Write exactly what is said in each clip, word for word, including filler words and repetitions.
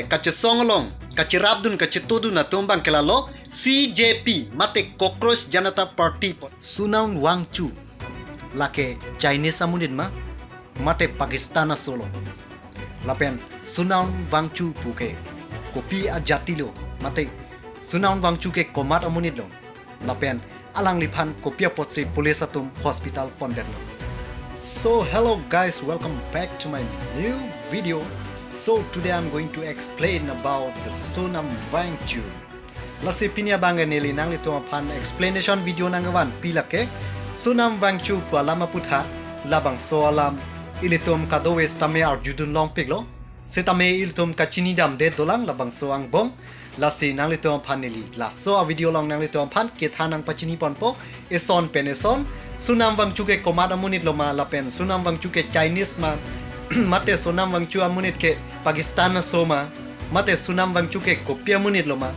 kachesong along, kacherapdun, kachetodun atum abang ke lalo C J P, mate Cockroach Janata Party. Sonam Wangchuk lake Chinese amonit ma, mate Pakistan aso lo? Lapen Sonam Wangchuk puke kopi ajati lo, mate Sonam Wangchuk ke komat amonit lo? Lapen alangliphan kopi apotsi police atum hospital pondetlo? So hello guys, welcome back to my new video. So today I'm going to explain about the Sonam Wangchuk. Lasi pini abang neli nanglitum aphan explanation video nangvanpi lake Sonam Wangchuk pu alam aputhak, labangso alam ilitum kadokave sitame arjudun longpiklo. Sitame ilitum kachinidamde dolang labangso angbong. Lasi nanglitum aphan neli laso avideo along nanglitum aphan kethan nangpachini ponpo, eson pen eson. Sonam Wangchuk ke komat amonit lo ma, lapen Sonam Wangchuk ke Chinese ma, mate Sonam Wangchuk amonit ke Pakistan aso ma, mate Sonam Wangchuk ke kopi amonit lo ma,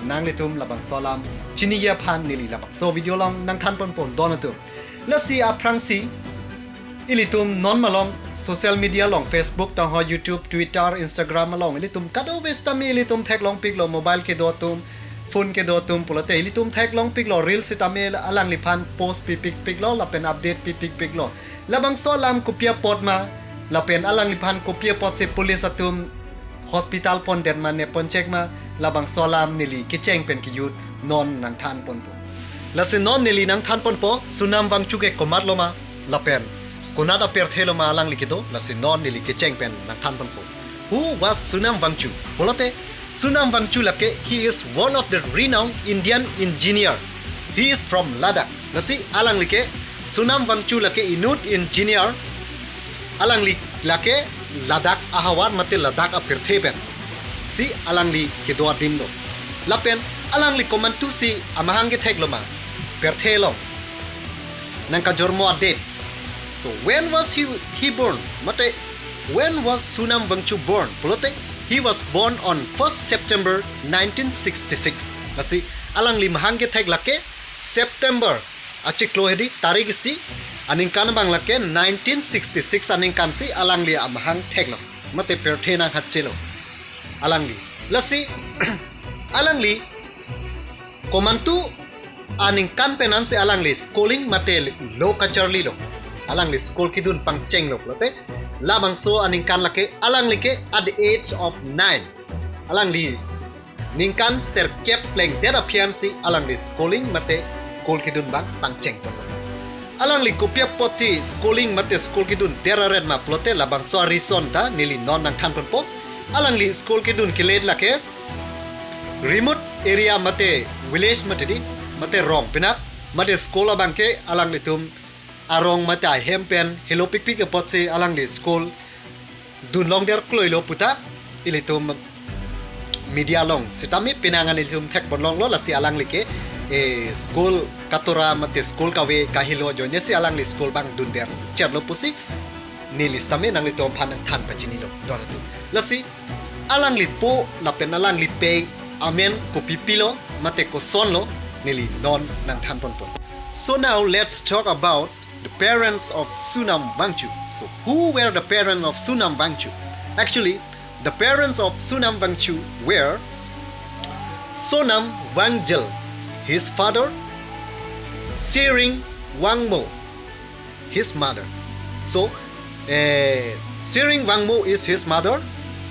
nanglitum labangso alam chiniji aphan neli labangso video along nangthan ponpo don atum. Lasi aphrangsi ilitum non malom social media along, Facebook tangho, YouTube, Twitter, Instagram along ilitum kadokave sitame ilitum theklongpiklo, mobile kedo atum, phone kedo atum pulote ilitum theklongpiklo, reels sitame alangliphan post pipikpiklo lapen update pipikpiklo. Labangso alam kopi apot ma, lapen alangliphan kopi apotsi police atum hospital pondet ma, ne ponchek ma, labangso alam neli kecheng pen kejut non nangthan ponpo. Lasi non neli nangthan ponpo, Sonam Wangchuk ke komat lo ma, lapen konat apirthe lo ma alangli kedo, lasi non neli kecheng pen nangthan ponpo. Who was Sonam Wangchuk? Pulote Sonam Wangchuk lake, he is one of the renowned Indian engineer. He is from Ladakh. Lasi alangli ke, Sonam Wangchuk lake inut engineer, alangli lake Ladakh ahavar mate Ladakh apirthe pensi alangli kedo adim do. Lapen alangli komantusi amahang kethek lo ma, pirthe along nangkajormo a-date? So when was he, he born? Mate when was Sonam Wangchuk born? Pulote he was born on first September nineteen sixty-six. Lasi alangli mahang kethek lake September achiklo hedi tarik isi aningkan abang lake nineteen sixty-six aningkansi alangli amahang theklo, mate pirthe nanghatchelo alangli. Lasi alangli komantu aningkan pen ansi alangli schooling mate lo kacharlilo, alangli school kedun pangchenglo pulote, labangso aningkan lake alangli ke at the age of nine, alangli ningkan sirkep plengdet aphi ansi alangli schooling mate school kedun abang pangcheng ponpo. Alangli kopi apotsi schooling mate school kedun der aret ma pulote, labangso a-reason ta neli non nangthan ponpo. Alangli school kedun kelet lake remote area mate village mate di, mate rong penap, mate school abang ke alanglitum arong mate ahem pen helopikpik apotsi alangli school dunlongder kloilo puta ilitum media along sitame penang an ilitum thekponlonglo. Lasi alangli ke, eh, school katura mate school kave kahelo ajoinesi alangli school abang dunderchetlo pusi neli sitame nanglitum aphan nangthan pachinilo don atum. Lasi alangli po lapen alangli pei amen kopi pilo mate kosonlo, neli non nangthan ponpo. So now let's talk about the parents of Sonam Wangchuk. So who were the parents of Sonam Wangchuk? Actually, the parents of Sonam Wangchuk were Sonam Wangjel, his father, Siring Wangmo, his mother. So, eh, Siring Wangmo is his mother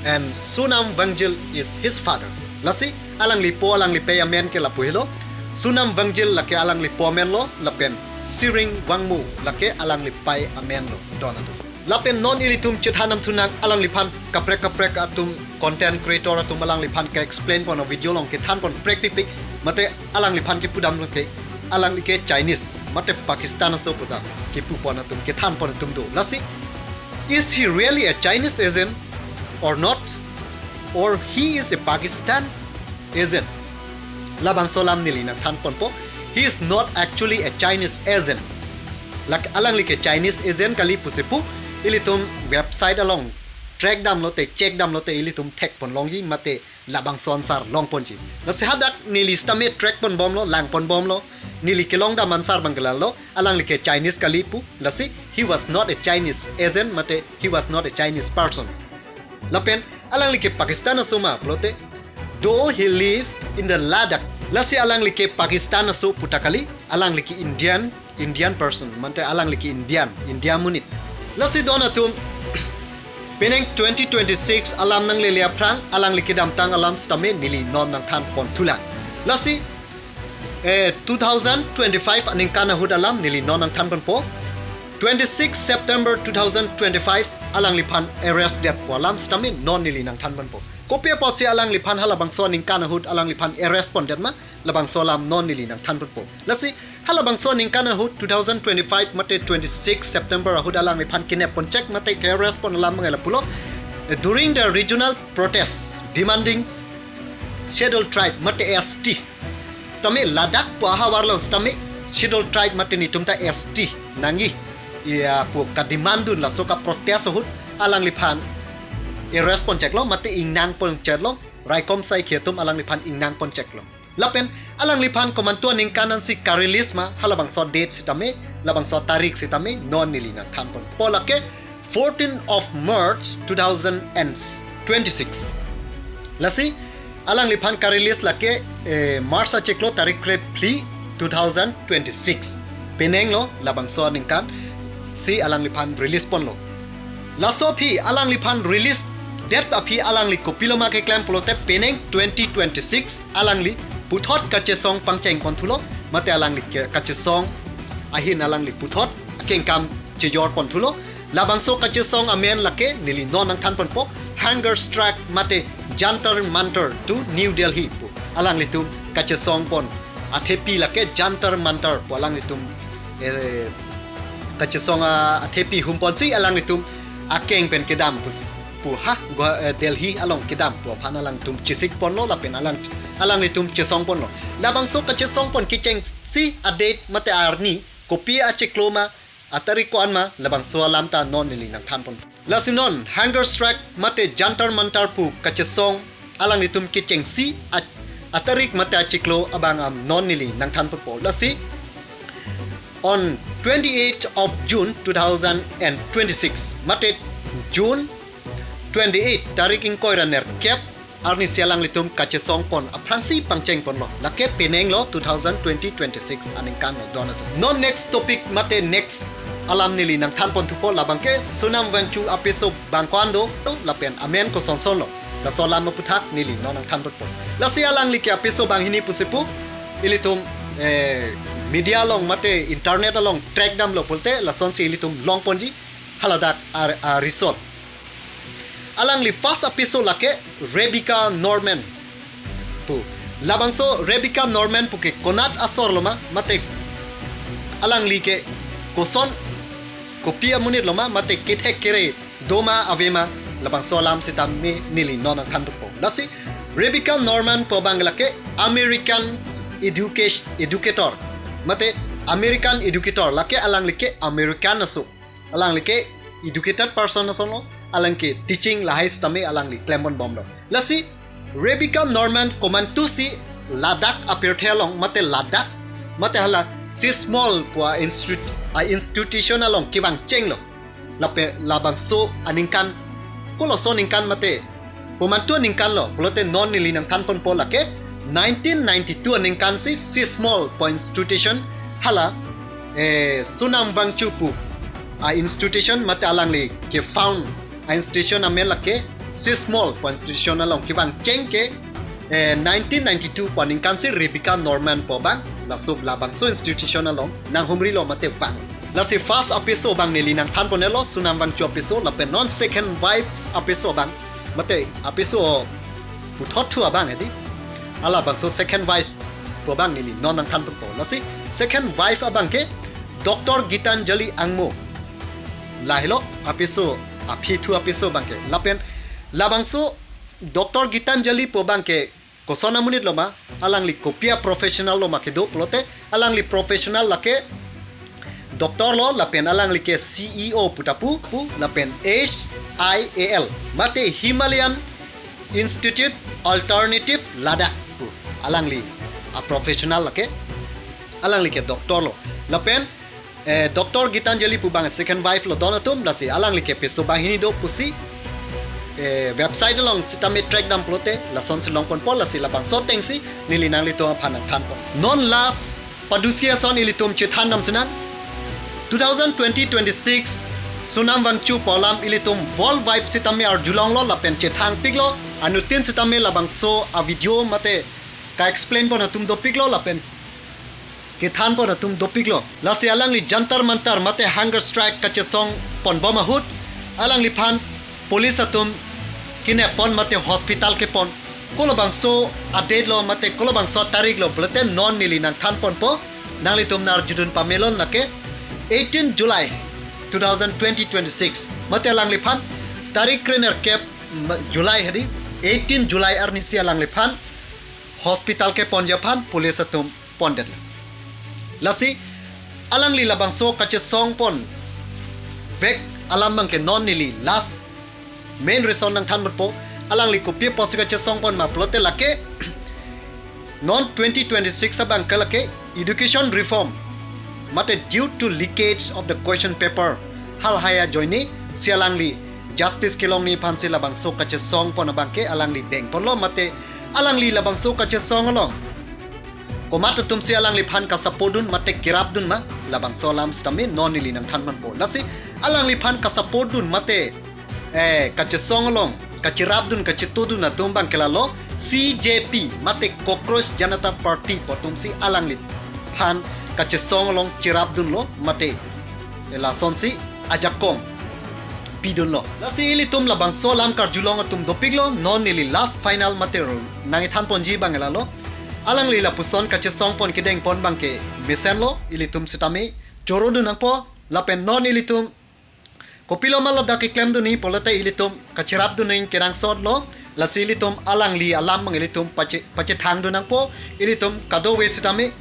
and Sonam Wangjel is his father. Lasi alangli po alangli pei amen ke lapu helo. Sonam Wangjel lake alangli po amen lo, lapen Siring Wangmo lake alangli pei amen lo don atum. Lapen non ilitum chethan nangthu nang alangliphan kaprek kaprek atum, content creator atum alangliphan ke-explain pon, video along kethan pon prekpikpik, mate alangliphan kepudam lo ke alangli ke Chinese mate Pakistan aso puta kepu pon atum, kethan pon atum do. Lasi, is he really a Chinese agent or not? Or he is a Pakistan agent? Labangso alam neli nangthan ponpo. He is not actually a Chinese agent. Lake alangli ke Chinese agent kali pusi pu ilitum website along track damlote, check damlote ilitum thek ponlongji mate labangso answer long ponji. Lasi hadak neli sitame track ponbomlo, lang ponbomlo, neli kelong dam answer abang ke lalo, alangli ke Chinese kali pu. Lasi he was not a Chinese agent mate he was not a Chinese person. Lapen Alangli ke Pakistan aso ma pulote, though he live in the Ladakh. Lasi alangli ke Pakistan aso pu ta kali, alangli ke Indian, Indian person, mate alangli ke Indian, India amonit. Lasi don atum, penang twenty twenty-six alam nanglele aphrang, alangli kedamtang alam sitame neli non nangthan pon thulang. Lasi, eh, two thousand twenty-five aningkan ahut alam neli non nangthan ponpo. Twenty-six September two thousand twenty-five alangliphan arrest det pu alam sitame non neli nangthan ponpo. Kopi apotsi alangliphan halabangso aningkan ahut alangliphan arrest pondet ma, labangso alam non neli nangthan ponpo. Lasi halabangso aningkan ahut two thousand twenty-five mate twenty-six September ahut alangliphan kidnap ponchek mate ke-arrest pon alam mangai lapulo. Eh, during the regional protest demanding Scheduled Tribe mate S T. Sitame Ladakh pu ahavar along sitame Scheduled Tribe mate netum ta S T nangji, iya pu kademand dun laso kaprotest ahut alangliphan arrest poncheklo mate ingnang poncheklo, raikom saikhi atum alangliphan ingnang poncheklo. Lapen alangliphan komantu aningkan ansi ka-release ma, halabangso date sitame, labangso tarik sitame non neli nangthan ponpo. Lake fourteen of March two thousand twenty-six. Lasi alangliphan ka-release lake, eh, March achiklo tarik krephli two thousand twenty-six. Penang lo labangso aningkan si alangliphan release ponlo. Laso aphi alangliphan release det aphi alangli kopilo ma keklem pulote penang twenty twenty-six alangli puthot kachesong pangcheng pon thulo, mate alangli ke kachesong ahin alangli puthot akengkam chejor pon thulo. Labangso kachesong amen lake neli non nangthan ponpo, Hunger Strike mate Jantar Mantar to New Delhi pu. Alanglitum kachesong pon athepi lake Jantar Mantar pu alanglitum, eh, kachesong a, athepi hum ponsi alanglitum akeng pen kedam pu, pu ha Gua-, eh, Delhi along kedam pu aphan alangtum chesik ponlo lapen alang, alanglitum chesong ponlo. Labangso kachesong pon kechengsi a-date mate arni kopi achiklo ma, atarik ko-an ma, labangso alam ta non neli nangthan pon. Lasi non Hunger Strike mate Jantar Mantar pu kachesong alanglitum kechengsi a, atarik mate achiklo abang am non neli nangthan ponpo. Lasi on twenty-eighth of June two thousand twenty-six, mate June twenty-eight tarik ingkoi ra nerkep arni si alanglitum kachesong pon aphrangsi pangcheng ponlo. Lake penang lo two thousand twenty twenty-six aningkan lo don atum. Non next topic mate next alam neli nangthan pon thupo, labang ke Sonam Wangchuk apiso abang ko-an do, lapen amen kosonson lo, laso alam aputhak neli non nangthan ponpo. Lasi alangli ke apiso banghini pusi pu ilitum, eh, media along mate internet along track damlo pulote lasonsi ilitum long ponji haladak a, a-result. Alangli first apiso lake Rebecca Norman pu. Labangso Rebecca Norman pu ke konat asor lo ma, mate alangli ke koson kopi amonit lo ma, mate kethek kere do ma ave ma, labangso alam sitame neli non nangthan ponpo. Lasi Rebecca Norman pu abang lake American education, educator, mate American educator, lake alangli ke American aso. Alangli ke educated person ason lo, alangli ke teaching lahai sitame alangli klem pon bomlo. Lasi Rebecca Norman komantusi Ladakh apirthe along mate Ladakh mate hala Sismol pu a-institu-, a-institution along kevang chenglo. Lapen labangso aningkan, koloso aningkan mate komantu aningkan lo pulote non neli nangthan ponpo, lake nineteen ninety-two aningkan si Sismol pu institution hala, eh, Sonam Wangchuk pu a-institution mate alangli ke-found a-institution amen lake Sismol pu institution along kevang cheng ke, eh, nineteen ninety-two pu aningkan si Rebecca Norman pu abang laso labangso institution along nanghumri lo mate vang. Lasi first apiso abang neli nangthan pon-elo, Sonam Wangchuk apiso, lapen non second wife apiso abang, mate apiso puthot thu abang edi, halabangso second wife pu abang neli non nangthan ponpo. Lasi second wife abang ke Doctor Gitanjali Angmo. Lahelo apiso, aphi thu apiso abang ke. Lapen labangso Doctor Gitanjali pu abang ke koson amonit lo ma, alangli kopi a-professional lo ma kedo pulote, alangli professional lake doctor lo, lapen alangli ke C E O pu ta pu, pu, lapen H I A L, mate Himalayan Institute Alternative Ladakh pu. Alangli a-professional lake, alangli ke doctor lo. Lapen, eh, Doctor Gitanjali pu abang second wife lo don atum, lasi alangli ke apiso banghini do pusi eh, website along sitame track dam pulote lasonsi longponpo, lasi labangso atengsi neli nanglitum aphan nangthanpon. Non last padusi ason ilitum chethan dam sinang. Two thousand twenty twenty-six Sonam Wangchuk pu alam ilitum worldwide sitame arjulonglo lapen chethangpiklo. Anuttin sitame labangso a-video mate ka-explain pon atum dopiklo lapen kethanpon atum dopiklo. Lasi alangli Jantar Mantar mate hunger strike kachesongponbom ahut alangliphan police atum kinepon mate hospital kepon. Kolabangso a-date lo mate kolabangso tarik lo pulote non neli nangthanponpo, nanglitum nangarjudun pamelon lake eighteen July two thousand twenty twenty-six. Mate alangliphan tarik krenerkep ma-, July hadi, eighteen July arnisi alangliphan hospital keponji aphan police atum pondetlo. Lasi alangli labangso kachesongponvek alam abangke non neli last main reason nangthanpon po. Alangli kopi apotsi kachesongpon ma pulote lake non twenty twenty-six abangke lake education reform mate due to leakage of the question paper halahai ajoine si alangli justice kelongle aphansi labangso kachesongpon abangke alangli dengponlo mate alangli labangso kachesong along komat atumsi alangliphan ka-support dun mate kerapdun ma, labangso alam sitame non neli nangthanponpo. Lasi alangliphan ka-support dun mate, eh, kachesong along kacherapdun kachetodun atum abangke lalo C J P mate Cockroach Janata Party pu atumsi alangliphan kachesong along cherapdunlo mate, eh, lasonsi ajakong pidunlo. Lasi ilitum labangso alam karjulong atum dopiklo, non neli last final mate ro nangthanponji abang lalo. Alangli lapuson kachesongpon kedengpon abangke mesenlo, ilitum sitame chorodun nangpo, lapen non ilitum kopiloma ladak keklemdunji pulote ilitum kacherapdun nangji kenangsotlo, lasi ilitum alangli alam abang ilitum pache, pachethangdun nangpo, ilitum kadokave sitame,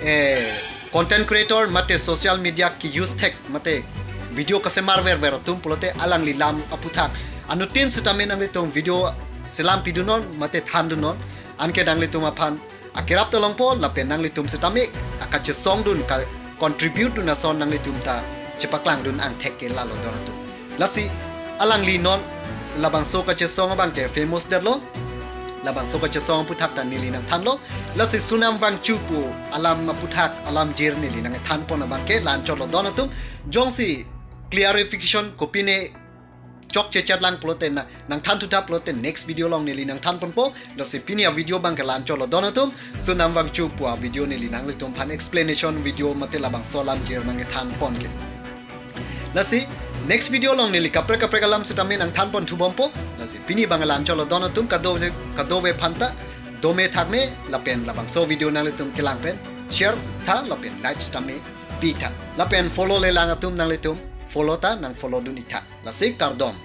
eh, content creator mate social media ke-use thek mate video kasemar verver atum pulote alangli alam aphuthak anuttin sitame nanglitum video selam pidunnon mate thandunnon, anke nanglitum aphan akerap ta longpo lapen nanglitum sitame akachesongdun ka-contribute dun ason nanglitum ta chepaklangdun angthek ke lalo don atum. Lasi alangli non labangso kachesong abangke famous detlo. Labangso kachesong aphuthak ta neli nangthanlo. Lasi Sonam Wangchuk pu alam aphuthak alamjir neli nangthanpon abangke la-anchotlo don atum. Jongsi clarification kopine chokche chetlang pulote na, nangthan thuthap pulote next video along neli nangthanponpo. Lasi pini a-video abangke la-anchotlo don atum. Sonam Wangchuk pu a-video neli nanglitum aphan explanation video mate labangso alamjir nangthanpon ke. Lasi next video along neli kaprek kaprek alam sitame nangthanpon thubompo. Lasi pini abang la-anchotlo don atum, kadokave, kadokave aphanta dome thakme lapen labangso video nanglitum kelang pen share tha lapen like sitame pitha. Lapen follow-le lang atum nanglitum follow ta nangfollowdun-ik tha. Lasi kardom.